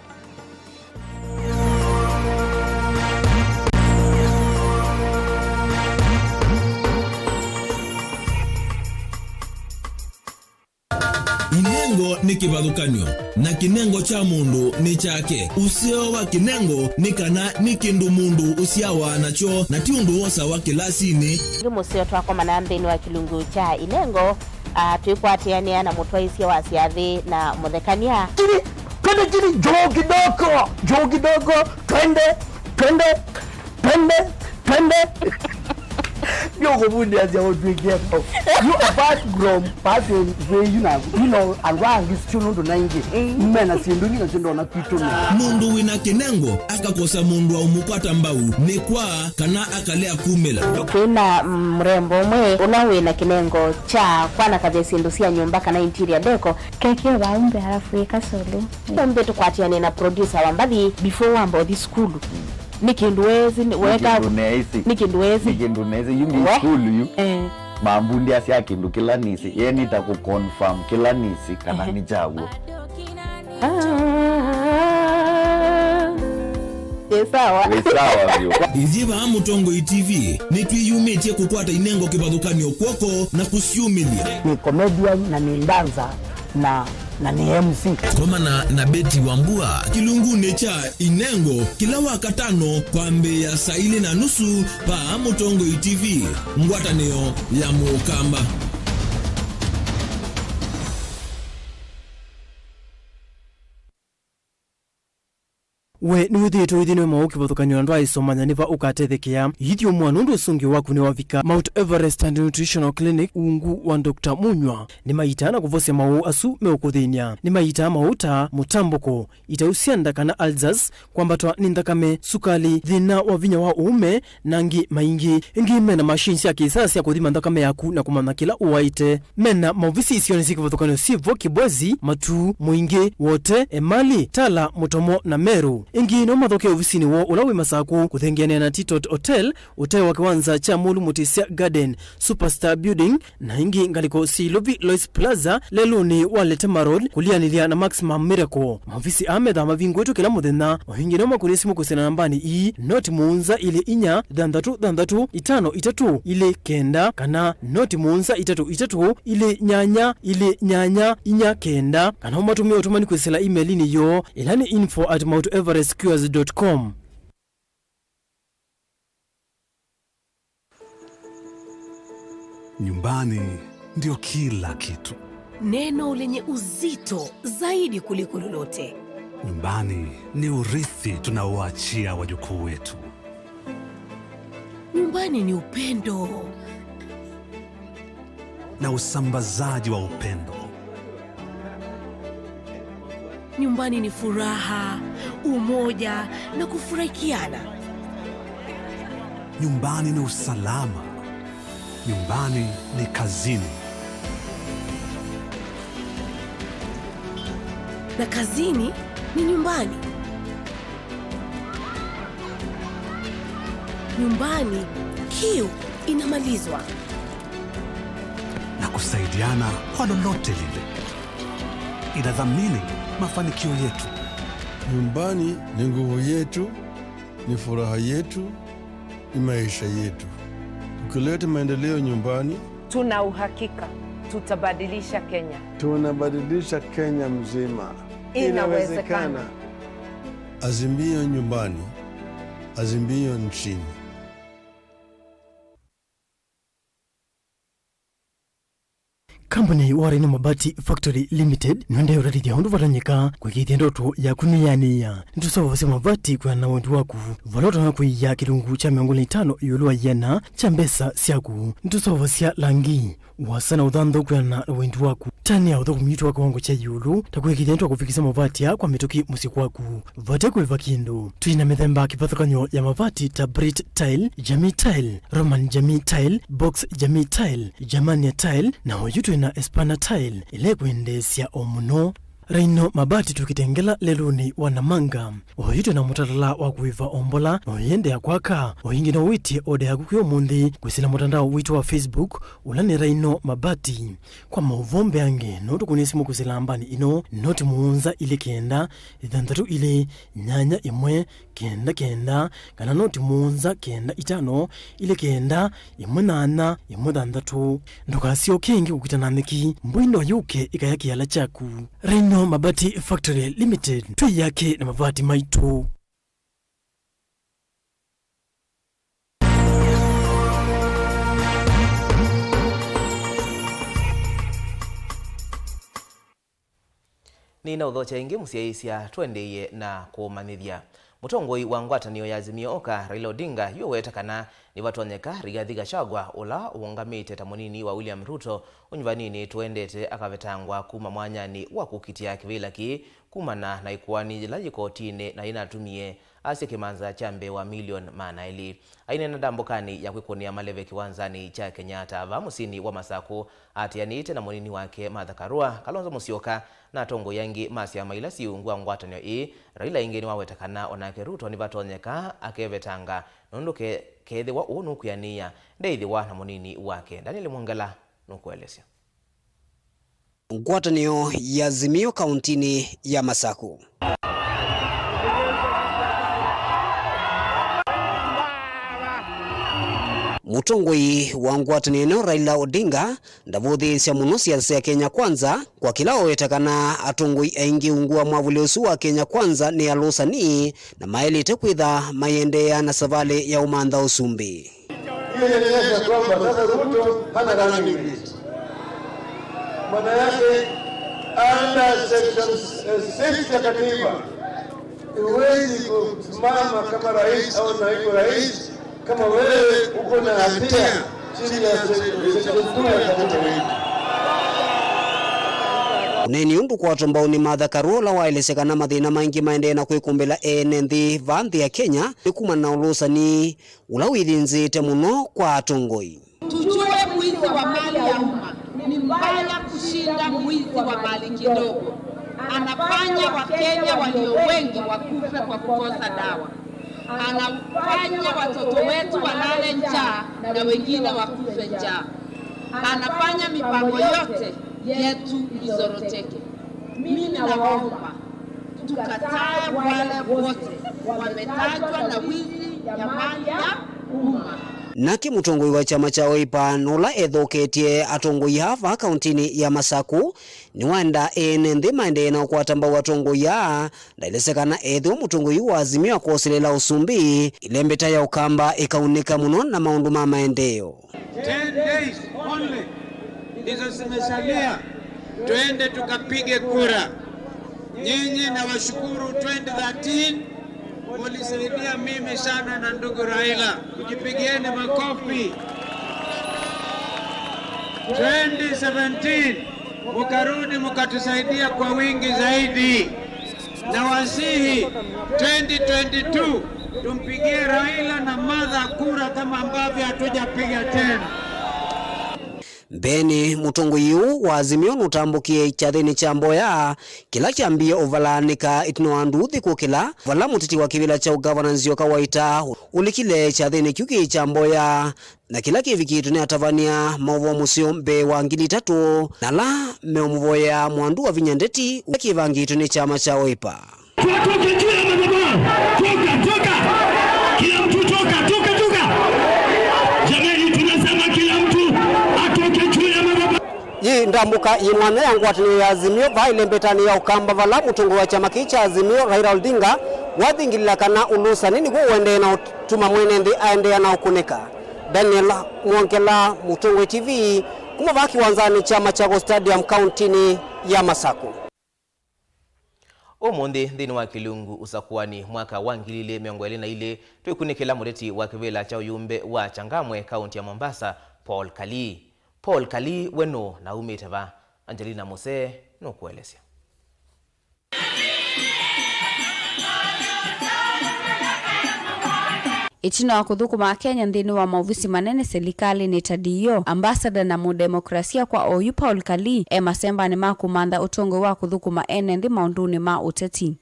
Nĩ kĩvathũkany'o, na kĩnengo kya mũndũ nĩ kyake. Ũseo wa kĩnengo nĩ kana nĩ kĩndũ mũndũ ũsyawa nakyo, na ti ũndũ wosawa kĩlasinĩ. Ĩngĩ mũseo twakomana nthĩnĩ wa kĩlungu kya inengo, ah, twĩkwatĩanĩa na mũtwaĩsya wa syathĩ na mũthekany'a. Chini, twende chini, juu kidogo, juu kidogo, twende, twende, twende, twende. Ndio kuvundia sia utwikia. You apart from passing way, you know, you know, and why this tune ndo naingi. Mena sindu ni sindu na kitu ni. Mũndũ wĩna kĩnengo akakosa mũndũ wa ũmũkwata mbau nĩ kwa kana akalea kumĩla. Kwĩna mrembo ũmwe ũla wĩna kĩnengo kya kwanakavya syĩndũ sya nyũmba kana interior deco. Keke vaumbe alafu ika solo. Umbe tũkwatiane na producer wa mbathi before wamba ũthi sukulu. Nĩ kĩndũ wezi, nĩ weka, nĩ kĩndũ wezi. Nĩ kĩndũ wezi. Nĩ kĩndũ nezi, yu nĩ sukulu yu. Eh. Mambundĩasya kĩndũ kĩla nĩsĩ, ye nĩta kũ confirm kĩla nĩsĩ kana nĩ kyaw'o. Ah. Nĩ sawa. Nĩ sawa vyũ. Ithyĩ vaa Mũtongoi T V nĩtwĩyumĩtye kũkwata inengo kĩvathũkany'o kw'oko na kũsyumĩlya. Nĩ comedian na nĩ dancer na, na nĩ M C. Komana na Betty Wambua kĩlungunĩ kya Inengo kĩla Wakatano kwambĩĩa saa ilĩ na nusu vaa Mũtongoi T V, ngwatanĩo ya Mũkamba. We nĩwĩthĩĩtwe wĩthĩnwe maũũ kĩvathũkany'o na ndwaaĩsomanya nĩ va ũkatethekea? Ithyũmũa nũndũ ũsũngĩo waku nĩwavika. Mount Everest and Nutritional Clinic, ungu wa Doctor Munywa, nĩmaitaa na kũvosya maũũ asu meũkũthĩny'a. Nĩmaitaa maũũ ta mũtambũko, itau sya nda kana ulcers, kwambatwa nĩ nthakame, sukali, thĩna wa vinya wa ũũme, na angĩ maingĩ. Ĩngĩ mena machine sya kĩsaa sya kũthima nthakame yaku na kũmanya kĩla ũwaĩte. Mena maovisi isionĩ syĩ kĩvathũkany'o syĩ vo Kibwezi, Matuu, Mwingĩ, Wote, Emali, Tala, Mũtomo na Meru. Ĩngĩ no mathokee ovisinĩ woo ũla wĩ Masakũ, kũthengeanĩa na Titot Hotel, ũtee wa kĩwanza kya Mũlu Mũtĩsya Garden, Superstar Building, na ĩngĩ ngalĩko syĩ Ilovi Lois Plaza, lelũnĩ wa Letema Road, kũlianĩlya na Maximum Miracle. Maovisi aa methaa mavingũĩtwe kĩla mũthenya. Maũvingĩ no makũnĩe simũ kwĩsĩla nambanĩ ii, noti mũonza ilĩ inya, thanthatũ thanthatũ, itano itatũ, ilĩ kenda, kana noti mũonza itatũ itatũ, ilĩ nyanya, ilĩ nyanya, inya kenda, kana ũmatũmĩe ũtũmani kwĩsĩla email-inĩ yoo, ĩla nĩ info at mount everest cures dot com. Nyumbani ndio kila kitu. Neno lenye uzito zaidi kuliko lolote. Nyumbani ni urithi tunaowaachia wajukuu wetu. Nyumbani ni upendo. Na usambazaji wa upendo. Nyumbani ni furaha, umoja na kufurahikiana. Nyumbani ni usalama. Nyumbani ni kazini. Na kazini ni nyumbani. Nyumbani, kiu inamalizwa. Na kusaidiana kwa lolote lile. Inadhamini mafanikio yetu. Nyumbani ni nguvu yetu, ni furaha yetu, ni maisha yetu. Tukileta maendeleo nyumbani, tuna uhakika tutabadilisha Kenya. Tunabadilisha Kenya mzima. Inawezekana. Inawezekana. Azimio nyumbani, azimio nchini. Kambuni ya Wareno Mabati Factory Limited nĩendeee ũtatĩthya ũndũ vatonyeka kũĩkĩĩthya ndoto yaku nĩyanĩĩa. Nĩtũseũvasya mavati kwĩana na wendi waku, vala ũtonya kũia kĩlungu kya mĩongo ĩlĩ na itano ĩũlũ wa ĩana kya mbesa syaku. Nĩtũseũvasya langi, ũasa na ũthanthau kwĩana na wendi waku. Tanĩa ũthũkũmi witũ wa kĩwango kya ĩũlũ, ta kũĩkĩĩthya nĩtwakũvikĩsya mavati aa kwa mĩtũkĩ mũsyĩ kwaku vate kũĩva kĩndũ. Twĩ na mĩthemba kĩvathũkany'o ya mavati ta Brit Tile, Jamii Tile, Roman Jamii Tile, Box Jamii Tile, Germania Tile, na oyu twĩ na Espana Tile, ĩla ĩkwendeesya o mũno. Raino Mabati tũkĩtengela lelũnĩ wa Namanga. Oyu twĩ na mũtalatala wa kũĩva o mbola, na ũyĩendeea kwaka. O ĩngĩ no wĩtye oda yaku kwĩ ũmũnthĩ kwĩsĩla mũtandao witũ wa Facebook, ũla nĩ Raino Mabati. Kwa maũvoo mbeange, no tũkũnĩe simũ kwĩsĩla nambani ĩno, noti mũonza ilĩ kenda, ĩthanthatũ ilĩ, nyanya ĩmwe, kenda kenda, kana noti mũonza kenda itano, ilĩ kenda, ĩmwe nyanya, ĩmwe thanthatũ. Ndũkasyoke ĩngĩ kũkita na nyeki, mbũi no yũke ĩkaya kĩala kyaku. Rhino Mabati Factory Limited, twĩyake na mavati maitũ. Nĩnaũthokya ĩngĩ mũsyaĩĩsya, tũendeeye na kũũmanyĩthya. Mũtongoi wa ngwatanĩo ya Azimio Oka, Raila Odinga, yu ũweta kana nĩvatonyeka Rigathi Gachagua, ũla ũũngamĩte ta mũnini wa William Ruto ũnyuvaninĩ tũendete, akavetangwa kuma mwanyanĩ wa kũkitĩa kĩvĩla kĩĩ kumana na ĩkoani yĩla yĩ kotinĩ na yĩnatumie asye kĩmanza kya mbee wa milioni maana elĩ. Aineena ndambũkanĩ ya kwĩkũnĩa maleve kĩwanzanĩ kya Kenyatta vaa mũsyĩnĩ wa Masakũ, atĩanĩĩte na mũnini wake Martha Karua, Kalonzo Musyoka, na atongoi angĩ ma syama ila syĩ ungu wa ngwatanĩo ĩĩ. Raila ĩngĩ nĩwaweta kana onake Ruto nĩvatonyeka akevetanga, nũndũ ke-, keethĩwa ũu nũkwĩanĩĩa, ndeĩthĩwa na mũnini wake. Daniel Mwongela nũkũelesya. Ngwatanĩo ya Azimio kauntinĩ ya Masakũ. Mũtongoi wa ngwatanĩo ĩno, Raila Odinga, ndavũthĩĩsya mũno siasa sya Kenya Kwanza, kwa kĩla ũweta kana atongoi aingĩ ungu wa mwavũli ũsu wa Kenya Kwanza nĩ alũsani na maĩlĩte kwĩtha maiendeea na savalĩ ya ũmantha ũsumbĩ. Hiyo inaonyesha kwamba sasa Ruto hana running mate. Maana yake, under section, eh, six ya katiba, huwezi kusimama kama rais au naibu rais kama wewe uko na hatia chini ya se-, section two ya katiba yetu. Ũneeni ũndũ kwatwa mbau nĩ Martha Karua, ũla waelesya kana mathĩna maingĩ maendee na kwĩkũmbĩla ene nthĩ vaa nthĩ ya Kenya nĩ kumana na ũlũsani ũla wĩthĩnzĩĩte mũno kwa atongoi. Tujue mwizi wa mali ya umma ni mbaya kushinda mwizi wa mali kidogo. Anafanya Wakenya walio wengi wakufe kwa kukosa dawa. Anafanya watoto wetu walale njaa na wengine wakufe njaa. Anafanya mipango yote yetu izoroteke. Mimi nawaomba tukatae wale wote wametajwa na wizi ya mali ya umma. Nake mũtongoi wa kyama kya Wiper, na ũla ethoketye atongoi aa vaa kauntinĩ ya Masakũ, nĩwaenda ene nthĩ maendee na ũkwata mbau atongoi aa, ndaelesya kana ethĩwa mũtongoi wa Azimio akoselela ũsumbĩ, ĩlembeta ya Ũkamba ĩkaunĩka mũno na maũndũ ma maendeeo. Ten days only ndizo zimesalia, twende tukapige kura. Nyinyi nawashukuru, twenty thirteen mulisaidia mimi sana na ndugu Raila, kujipigieni makofi. Twenty seventeen mukarudi mukatusaidia kwa wingi zaidi. Na wasihi, twenty twenty-two, tumpigie Raila na Martha kura kama ambavyo hatujapiga tena. Mbeenĩ, mũtongoi ũũ wa Azimio nũtambũkie kyathĩnĩ kya mboya kĩla kyambie ũvalaanĩka ĩtina wa nduuthi kũkĩla, vala mũteti wa kĩvĩla kya ũgavana Nzioka Waita ũlikile kyathĩnĩ kyu kĩĩ kya mboya. Na kĩla kĩvikĩtwe nĩ atavany'a maũvoo mũseo mbee wa ngili itatũ, na ala meũmũvoyea mwandu wa vinya ndeti ũla kĩvangĩtwe nĩ kyama kya Wiper. Watoke juu ya madhabahu. Toka, toka. Kila mtu toka, toka, toka. Jamani, tunasema kila mtu atoke juu ya madhabahu. Yĩ ndambũka yĩ mwanya ya ngwatanĩo ya Azimio vaa ĩlembetanĩ ya Ũkamba, vala mũtongoi wa kyama kĩĩ kya Azimio, Raila Odinga, wathingilila kana ũlũsani nĩw'o ũendee na ũtuma mwene nthĩ aendeea na ũkũnĩka. Daniel Mwongela, Mũtongoi T V, kuma vaa kĩwanzanĩ kya Machakos Stadium, kauntinĩ ya Masakũ. Ũmũnthĩ, nthĩnĩ wa kĩlungu Ũsakũani mwaka wa ngili ilĩ mĩongo ĩlĩ na ilĩ, twĩkunĩkĩla mũteti wa kĩvĩla kya ũyumbe wa Changamwe, kaunti ya Mombasa, Paul Kalii. Paul Kalii we nũũ na aumĩte va? Angelina Musee nũkũelesya. Ĩtina wa kũthũkũma Kenya nthĩnĩ wa maovisi manene silikalĩnĩ ta D O, ambassador na mũdemokrasia kwa oyu Paul Kalii e masembanĩ ma kũmantha ũtongoi wa kũthũkũma ene nthĩ maũndũnĩ ma ũteti.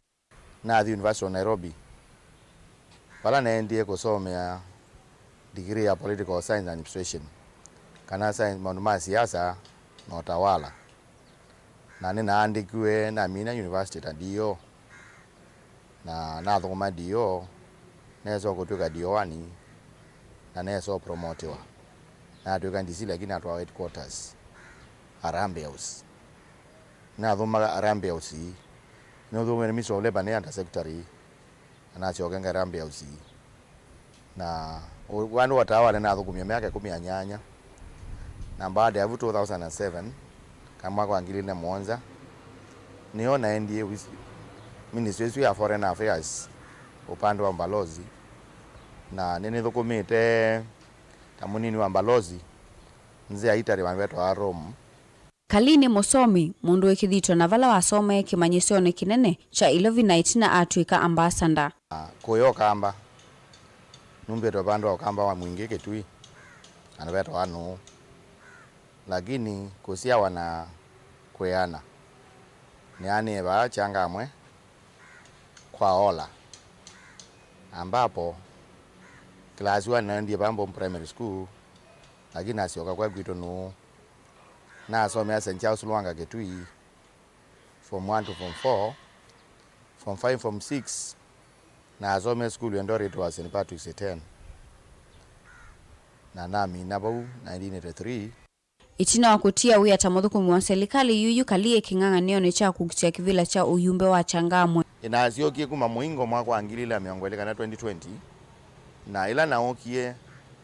Nathi University of Nairobi, vala naendie kũsomea degree ya Political Science and Administration, kana science, maũndũ ma siasa na ũtawala. Na nĩnaandĩkiwe namina university ta D O, na nathũkũma D O, neesa kũtw'ĩka D O one, na neesa promotiwa. Natw'ĩka D C, lakini natwawa headquarters, Harambee House. Nathũkũma Harambee House, nĩũthũkũmĩte Ministry of Labor nĩ under secretary, na nasyoka Harambee House. Na ũ- vandũ wa ũtawala nathũkũmie myaka ĩkũmi na nyanya. Na baada ya vu two thousand and seven, kana mwaka wa ngili ilĩ na mũonza, nĩyo naendie wis- ministry ĩsu ya Foreign Affairs, upande wa mbalozi. Na nĩnĩthũkũmĩte ta mũnini wa mbalozi nzĩa Italy, vandũ vetawa Rome. Kalii nĩ mũsomi, mũndũ wĩ kĩthito, na vala wasomee kĩmanyĩsyonĩ kĩnene kya Ilovi na ĩtina atw'ĩka ambasanda. Kũya Ũkamba, numbĩtwe vandũ va Ũkamba wa Mwingĩ Kĩtui, na nĩvetawa Nũũ. Lakini kũsyawa na kwĩana, nĩanĩe vaa Changamwe kwa Ola, ambapo class one naendie vaa Mbomu Primary School, lakini nasyoka kwa kwitũ Nũũ. Nasomea Saint Charles Lwanga Kĩtui, form one to form four, form five, form six, nasomea sukulu Eldoret wa Saint Patrick's Iten. Na namina vau nineteen eighty-three. Ĩtina wa kũtia wĩa ta mũthũkũmi wa silikalĩ, yuyu Kalii e kĩng'ang'anĩonĩ kya kũkitĩa kĩvĩla kya ũyumbe wa Changamwe. Nĩnasyokie kuma Mũingo mwaka wa ngili ilĩ na mĩongo ĩlĩ kana twenty twenty, na ĩla naũkie,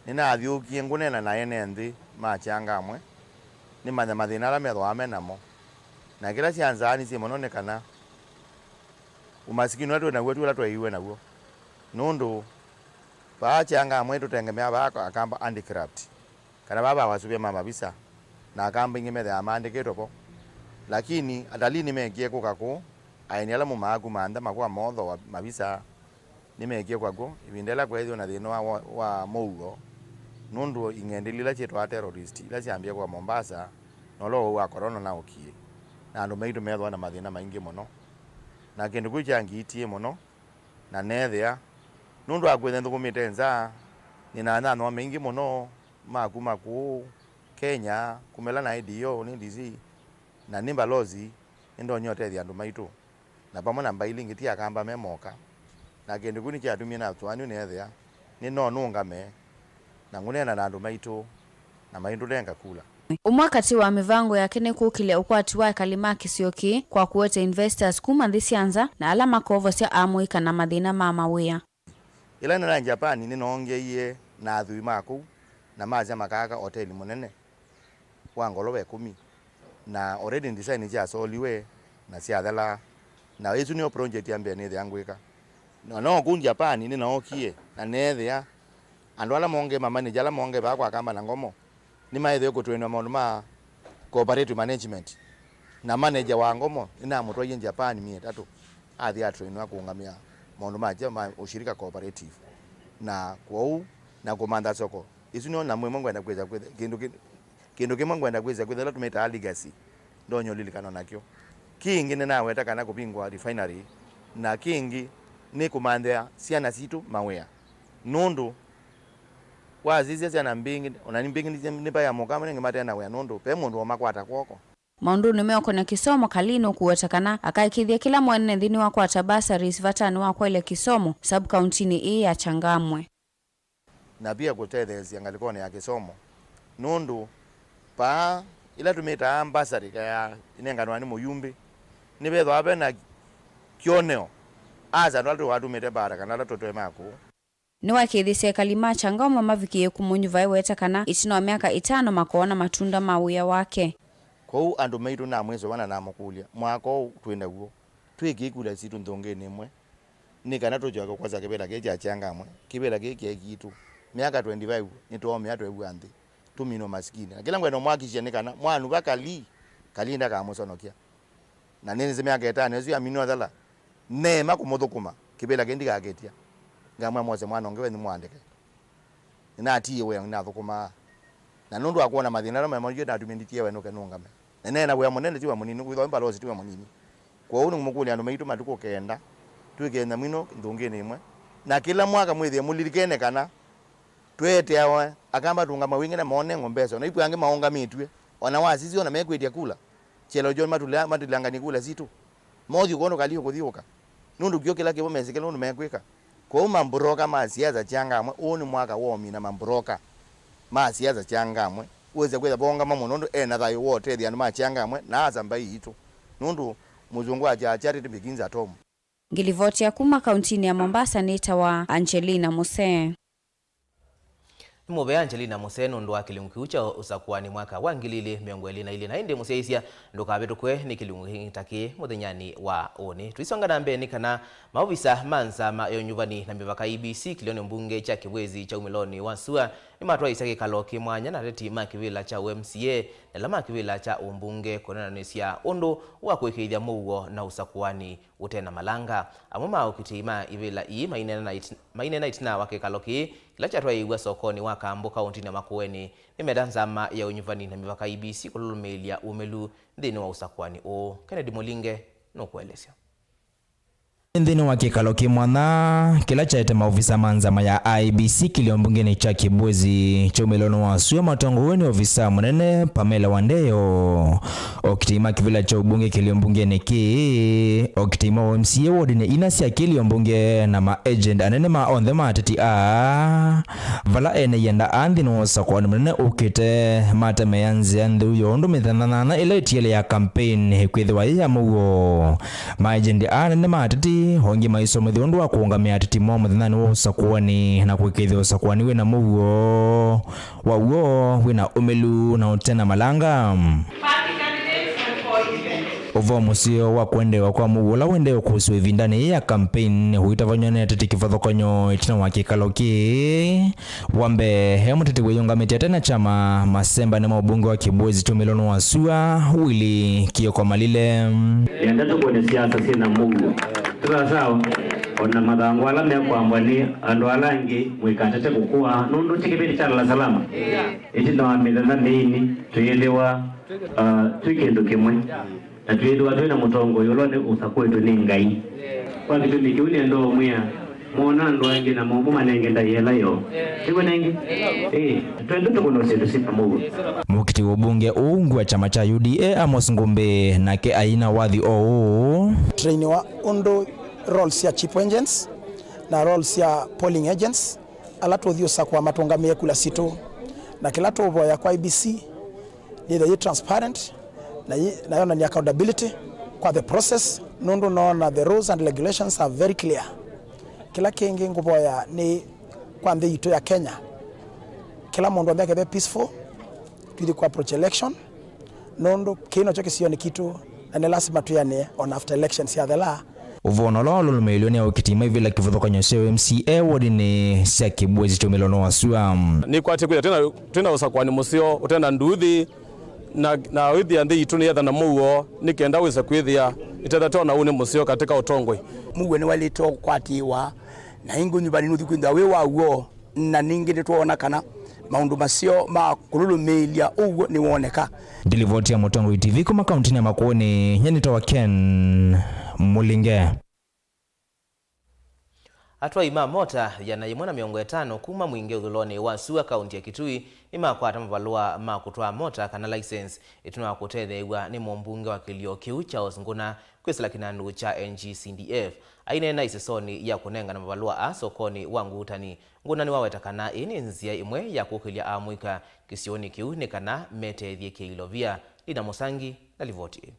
nĩnathyũkie ngũneena na ene nthĩ ma Changamwe, nĩmanye mathĩna ala methĩawa me namo. Na kĩla kyanzaanisye mũno nĩ kana ũmasikini ũla twĩ naw'o ti ũla tweeiwe naw'o. Nũndũ vaa Changamwe tũtengemeaa vaa Akamba handicraft, kana vaa va wasuvĩa ma mavisa, na Akamba aingĩ methĩawa maandĩkĩtwe vo. Lakini atalii nĩmekie kũka kũu, aeni ala maumaa kuma nza makũa moothooa mavisa. Nĩmekie kwa kw'o, ĩvinda yĩla kweethĩwa na thĩna wa, wa, wa mũuo, nũndũ ing'endilĩ ila syĩtwawa terrorist, ila syambie kwa Mombasa, na ũla ũwau wa corona naũkie, na andũ maitũ meethĩwa na mathĩna maingĩ mũno. Na kĩndũ kĩu kyangiitie mũno, na neethĩa, nũndũ wa kwĩthĩa nthũkũmĩte nza, nĩ na anyanya maingĩ mũno ma kuma kũũ Kenya, kuma ĩla naĩ D O, nĩ D C, na nĩ mbalozi, nĩndonya ũtethya andũ maitũ. Na vamwe na mbaĩ ila ingĩ ti Akamba me moka. Na kĩndũ kĩu nĩkyatumie nasũanĩw'a nĩethĩa nĩ no nũngame na ngũneena na andũ maitũ na maitũnenga kula. Ũmwe katĩ wa mĩvango yake nĩ kũkĩlya ũkwati wa ekali ma kĩsio kĩĩ kwa kũete investors kuma nthĩ sya nza na ala makovosya amũika na mathĩna ma mawĩa. Ĩla nĩnaĩ Japan, nĩnoongeeie na athwii ma kũu na masya makaaka oteli mũnene wa ngolova ĩkũmi, na already design nĩsyasoliwe na syathelaa, na ĩsu nĩyo project ya mbee nĩthĩa ngwĩka. Na no kũu Japan nĩnookie na neethĩa andũ ala mongee, ma manager ala mongee vaa kwa Akamba na Ngomo, nĩmaĩthĩwe kũtrainwa maũndũ ma cooperative management. Na manager wa Ngomo nĩnamũtwaie Japan myei ĩtatũ, athi atrainwa kũũngamĩa maũndũ ma kya ma ushirika cooperative. Na kwoou, na kũmantha soko. Ĩsu nĩyo namo ĩmwe ngwenda kwĩsa kwĩtha, kĩndũ kĩ-, kĩndũ kĩmwe ngwenda kwĩsa kwĩtha ĩla tũmĩtaa legacy, ndonya ũlilikanwa nakyo. Kĩngĩ nĩnaweta kana kũvingũa refinery, na kĩngĩ nĩ kũmanthĩa syana sitũ mawĩa. Nũndũ wasisya syana mbingĩ, ona nĩ mbingĩ nĩ, nĩ vaya mũka nĩngĩ mate na wĩa nũndũ ve mũndũ ũmakwata kw'oko. Maũndũnĩ meũkonĩa kĩsomo, Kalii nũkũweta kana akaĩkĩĩthya kĩla mwene nthĩnĩ wa kwata bursaries vatanĩ wa kwaĩlya kĩsomo sub-kauntinĩ ĩĩ ya Changamwe. Na pia kũtetheesya ngalĩkonĩ ya kĩsomo, nũndũ vaa ĩla tũmĩtaa bursary ya ĩnenganwa nĩ mũyumbĩ, nĩvethĩwa ve na kyoneo asa andũ ala tũwatumĩte mbara kana ala tũtoe ma kũũ. Nĩwakĩĩthĩsye ekali ma Changamwe mavikĩĩe kũmũnyuva eweta kana ĩtina wa myaka ĩtano makoona matunda ma wĩa wake. Kwoou andũ maitũ namwĩsũva na namũkũlya, mwaka ũũ twĩ naw'o, twĩkĩe kula sitũ nthũngĩnĩ ĩmwe, nĩ kana tũsyoke kwosa kĩvĩla kĩĩ kya Changamwe, kĩvĩla kĩĩ kyaĩ kitũ. Myaka twenty-five nĩtwoomĩa twew'a nthĩ, tũminwe masikini. Na kĩla ngwenda ũmwakikisye nĩ kana mwanuva Kalii, Kalii ndakamũsonokya. Na nĩnĩsĩ myaka ĩtano ĩsu yaminwa thela, neema kũmũthũkũma, kĩvĩla kĩĩ ndikakĩtya. Ngamwĩa Mose mwana ũngĩ wenyu mũandĩke. Nĩnatiie wĩa nĩnathũkũmaa. Na nũndũ wa kwona mathĩna ala memonjie natumie nditie wenũke nũngame. Na nena wĩa mũnene, ti wĩa mũnini, kwĩthwa mbalosi ti wĩa mũnini. Kwoou nĩngũmũkũlya andũ maitũ matukũ kenda, twĩkĩe nyamũ ĩno nthũngĩnĩ ĩmwe. Na kĩla mwaka mwĩthĩe mũlilikene kana tweteawa akamba tũngama wingĩ na mone ng'ombe syo, na ikwĩ angĩ maũngamĩtw'e, o na wasisya o na mekwĩtya kula. Kyelo kyoo matulanganie kula sitũ. Mothi ũkũndũ kali ũkũthiũka. Nũndũ kĩo kĩla kĩvo mesĩ kĩla ũndũ mekwĩka. Kwoou mamburoka ma siasa Changamwe, ũũ nĩ mwaka wa ũmina mamburoka ma siasa Changamwe. Wĩse kwĩtha voongama mũno nũndũ ena thayũ wa ũtethya andũ ma Changamwe na asa mbaĩ yitũ. Nũndũ mũzungu wa Charity begins at home. Ngĩlivoti ya kuma kauntinĩ ya Mombasa nĩtawa Angelina Musee. Nĩ mũvea Angelina Musee nũndũ wa kĩlungu kĩu kya ũsakũani mwaka wa ngili ilĩ mĩongo ĩlĩ na ilĩ. Na ĩndĩ mũsyaĩĩsya, ndũkavĩtũkwe nĩ kĩlungu kĩngĩ ta kĩĩ mũthenyanĩ wa ũnĩ. Tũisonga na mbee nĩ kana maovisa ma nzama ya ũnyuvani na mĩvaka E B C kĩlĩonĩ mbunge kya Kĩbwezi kya umĩlonĩ wa sua nĩmatwaĩĩsya kĩkalo kĩ mwanya na ateti ma kĩvĩla kya U M C A na ala ma kĩvĩla kya ũmbunge kũneenanĩsya ũndũ wa kũĩkĩĩthya mũuo na ũsakũani ũte na malanga. Amwe ma okitĩi ma ivĩla ii maineena na it-, maineena ĩtina wa kĩkalo kĩĩ kĩla kyatwaĩĩw'a sokonĩ wa Kambũ kaũntinĩ ya Makueni nĩmenda nzama ya ũnyuvani na mĩvaka E B C kũlũlũmĩĩlya ũmĩlu nthĩnĩ wa ũsakũani ũũ. Kennedy Mũlinge nũkũelesya. Nthĩnĩ wa kĩkalo kĩ mwanya kĩla kyaete maovisa ma nzama ya I E B C kĩlio mbungenĩ kya Kĩbwezi kya umĩlonĩ wa sua matongoew'e nĩ ovisa mũnene Pamela Wandeyo, okitĩi ma kĩvĩla kya ũmbunge kĩlio mbungenĩ kĩĩ, okitĩi ma M C A wodinĩ ina sya kĩlio mbunge, na ma agent anene ma onthe ma ateti aa, vala ene ianda aa nthĩnĩ wa ũsakũani mũnene ũkĩte, matemea nzĩa ntheu ya ũndũ mĩthenya nyanya ĩla ĩtiele ya campaign ĩkwĩthĩwa yĩ ya mũuo. Ma agent aa anene ma ateti o angĩ maisomethya ũndũ wa kũũngamĩa ateti moo mũthenyanĩ wa ũsakũani na kũĩkĩĩthya ũsakũani wĩ na mũuo, wa w'o wĩ na ũmĩlu na ũte na malanga. Ũvoo mũseo wa kũendeewa kwa mũuo ũla ũendee ũkũsĩwa ĩvindanĩ yĩĩ ya campaign ũitavany'a nĩ ateti kĩvathũkany'o ĩtina wa kĩkalo kĩĩ. Wa mbee, e mũteti wĩyũngamĩtye ate na kyama, masembanĩ ma ũmbunge wa Kĩbwezi kya umĩlonĩ wa sua, Willy Kioko Malile. Nĩenda tũkũne siasa syĩ na mũuo. Tũsasawa, o na mathangũ ala mekwambwa nĩ andũ ala angĩ mũikatate kũkũa, nũndũ ti kĩvĩndĩ kya lala salama. Ĩtina wa mĩthenya mĩini, twĩĩthĩwa, uh, twĩ kĩndũ kĩmwe. Na twĩthĩwa twĩ na mũtongoi ũla nĩ ũsakũĩtwe nĩ Ngai. Kwa kĩtumi kĩu nĩenda ũmwĩa, moona andũ angĩ na momũ manenge ndaĩa ĩla yoo. Nĩw'o nengĩ? Ĩĩ, twende tũkũne syĩndũ syĩ na mũuo. Mũkiti wa ũmbunge ũũ ungu wa kyama kya U D A, Amos Ngumbi, nake aina wathi o ũũ. Train wa ũndũ roles sya cheap agents na roles sya polling agents ala tũthi ũsakũa matũngamĩe kula sitũ, na kĩla tũũvoya kwa I E B C yĩthĩwe yĩ transparent na yĩ, na yonany'a accountability kwa the process, nũndũ noona the rules and regulations are very clear. Kĩla kĩngĩ ngũvoya nĩ kwa nthĩ yitũ ya Kenya, kĩla mũndũ onthe akethe peaceful, tũthi kũ approach election, nũndũ kĩĩ nokyo kĩsionĩ kitũ, na nĩ lasima twĩanĩe on after elections yathela. Ũvoo ũla walũlũmĩĩlwe nĩ aũkiti ma ivĩla kĩvathũkany'o sya M C A wodinĩ sya Kĩbwezi kya umĩlonĩ wa sua. Nĩkwatĩe kwĩthĩa twĩna, twĩna ũsakũani mũseo ũte na nduthi, na, na wĩthĩa nthĩ yitũ nĩyetha na mũuo, nĩ kenda wĩse kwĩthĩa ĩtetha twona ũnĩ mũseo katĩ ka ũtongoi. Mũuo nĩwaĩlĩte ũkwatĩĩwa, na ĩngĩ ũnyuvani nũthi kwĩthĩwa wĩ wa w'o. Na ningĩ nĩtwoona kana maũndũ maseo ma kũlũlũmĩĩlya ũw'o nĩwoneka. Ndilivoti ya Mũtongoi T V kuma kauntinĩ ya Makueni, nyie nĩtawa Ken Mũlinge. Atwai ma mota ĩana yĩmwe na mĩongo ĩtano kuma Mwingi ũthũlonĩ wa sua kaunti ya Kitui nĩmakwata mavalũa ma kũtwaa mota kana license ĩtina wa kũtetheew'a nĩ mũmbunge wa kĩlio kĩu Charles Nguna kwĩsĩla kĩnandũ kya N G C D F. Aineena ĩsesonĩ ya kũnengana mavalũa aa sokonĩ wa Ngutani, Nguna nĩwaweta kana ĩĩ nĩ nzĩa ĩmwe ya kũkĩlya amũika kĩsionĩ kĩu nĩ kana metethye kĩilovia. Lina Mũsangi na livoti ĩĩ.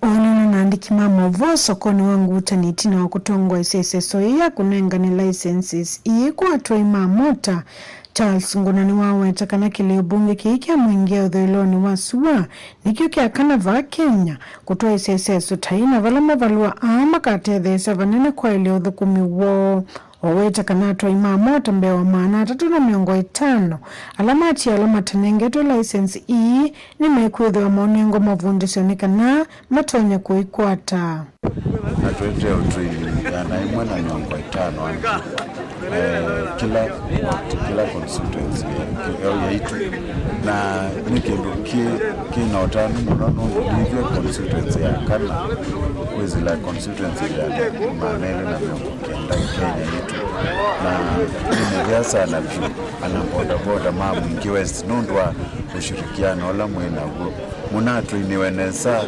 Oonana na andĩki ma maũvoo sokonĩ wa Ngutani ĩtina wa kũtongoesya ĩseso yĩĩ ya kũnengane licenses ii kwa atwai ma mota, Charles Nguna nĩwaweta kana kĩlĩo mbunge kĩĩ kya Mwingi ũthũĩlonĩ wa sua nĩkyo kya kana vaa Kenya kũtwaĩsya ĩseso ta ĩĩ na vala mavalũa aa makatetheesya vanene kwaĩlya ũthũkũmi woo. Waweta kana atwai ma mota mbee wa maana atatũ na mĩongo ĩtano ala matialwa matanengetwe license ii nĩmekwĩthĩwa maũnengwa mavundĩsyo nĩ kana matonye kũikwata. Na Twĩte ũtwĩi ĩana ĩmwe na mĩongo ĩtano andũ, eh, kĩla, kĩla constituency ya, ya, yaitũ. Na nĩ kĩndũ kĩ, kĩ na ũtanu mũno nũndũ ndithyĩ constituency ya kana kwĩsĩla constituency ĩana maana elĩ na mĩongo kenda Kenya yitũ. Na nĩ mũvea sana vyũ ana bodaboda ma Mwingi West nũndũ wa ũshirikiano ũla mwĩ naw'o. Mũnatwĩniwe nesa,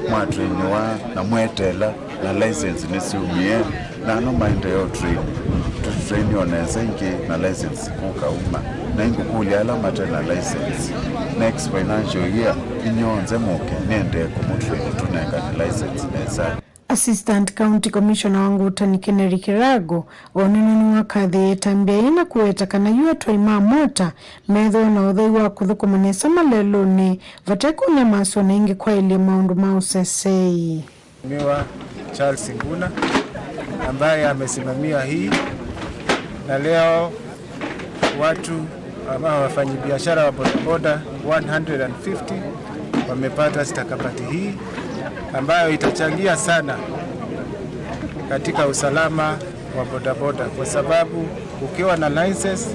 mwatwĩniwa na mweteela na license nĩsyumie, na ano maendeea ũtwĩni. Tũtwĩni o nesa ĩngĩ na license kũkauma. Na ingũkũlya ala mate na license, next financial year, inyonthe mũke nĩendee kũmũtwĩni tũnengane license nesa. Assistant County Commissioner wa Ngutani Kennedy Kirago o nĩnũnĩwa kathĩĩe ĩtambya yĩĩ na kũweta kana yu atwai ma mota methĩwa na ũthei wa kũthũkũma nesa malelũnĩ vate kũnyamasw'a na ĩngĩ kwaĩlye maũndũ ma ũseseei. Mheshimiwa Charles Nguna ambaye amesimamia hii, na leo watu ama wafanyabiashara wa bodaboda one hundred and fifty wamepata stakabadhi hii ambayo itachangia sana katika usalama wa bodaboda, kwa sababu ukiwa na license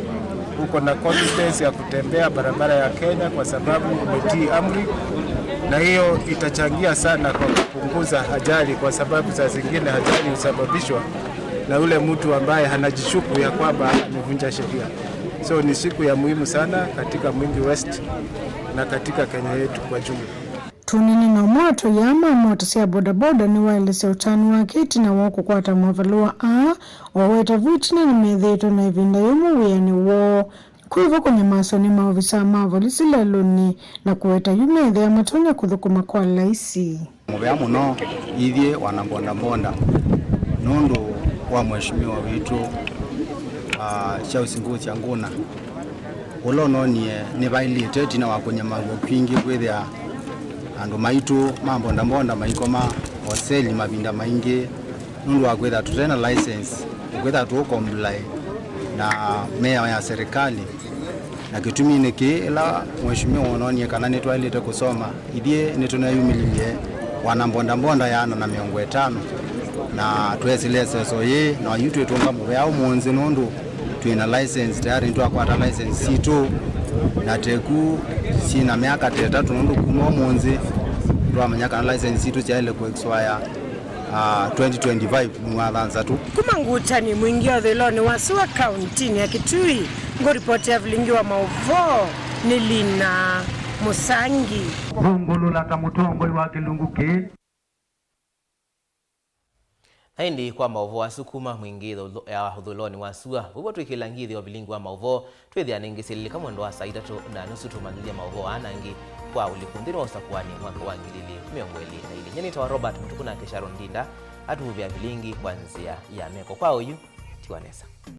uko na confidence ya kutembea barabara ya Kenya kwa sababu umetii amri, na hiyo itachangia sana kwa kupunguza ajali, kwa sababu saa zingine ajali husababishwa na ule mtu ambaye anajishuku ya kwamba amevunja sheria. So ni siku ya muhimu sana katika Mwingi West na katika Kenya yetu kwa jumla. Tũnene na ũmwe wa atwai aa ma mota sya bodaboda nĩwaelesya ũtanu wake ĩtina wa kũkwata mavalũa aa, o weta vu ĩtina nĩmethĩĩtwe na ĩvinda yũmũ wĩanĩ woo. Kwĩvo kũnyamasw'a nĩ maovisaa ma volisi lelũnĩ na kũweta yu meethĩa matonya kũthũkũma kwa laisi. Mũvea mũno ithyĩ wana mbondambonda nũndũ wa mheshimiwa witũ, ah, Charles Ngũsya Ngũna, ũla ũnonie nĩvaĩlĩte ĩtina wa kũnyamaw'a kwingĩ kwĩthĩa andũ maitũ ma mbondambonda maikoma hoseli mavinda maingĩ nũndũ wa kwĩthĩa tũte na license, kwĩthĩa tũũ comply na mĩao ya serikali. Na kĩtuminĩ kĩĩ, ĩla mheshimiwa wononie kana nĩtwaĩlĩte kũsoma, ithyĩ nĩtũneyumĩlilye wana mbondambonda ĩana na mĩongo ĩtano, na tweesĩle ĩseso yĩĩ, na yu twĩtũnga mũvea ũmũnthĩ nũndũ twĩ na license tayari, nĩtwakwata license sitũ, na teku syĩ na myaka ta ĩtatũ, nũndũ kuma ũmũnthĩ twamanya kana license sitũ syaĩle kũ expire, ah, twenty twenty-five mwei wa thanthatũ. Kuma Ngutani, Mwingi ũthũĩlonĩ wa sua, kauntinĩ ya Kitui, ngũripotĩa vilingi wa maũvoo nĩ Lina Mũsangi. Vungulula ta mũtongoi wa kĩlungu kĩĩ. Na ĩndĩ kwa maũvoo asu kuma Mwingi ĩthũlo-, ya ũthũĩlonĩ wa sua, ũw'o twĩkĩla ngithĩ o vilingi wa maũvoo, twĩthĩa nĩngĩ syĩlĩlĩka mwendo wa saa itatũ na nusu tũmanyĩthye maũvoo aa na angĩ kwa ũliku nthĩnĩ wa ũsakũani mwaka wa ngili ili mĩongo ĩlĩ na ilĩ. Nyie nĩtawa Robert Mũtuku, nake Sharon Ndinda atũvũvĩa vilingi kwa nzĩa ya meko. Kwa oyu, tiwa nesa.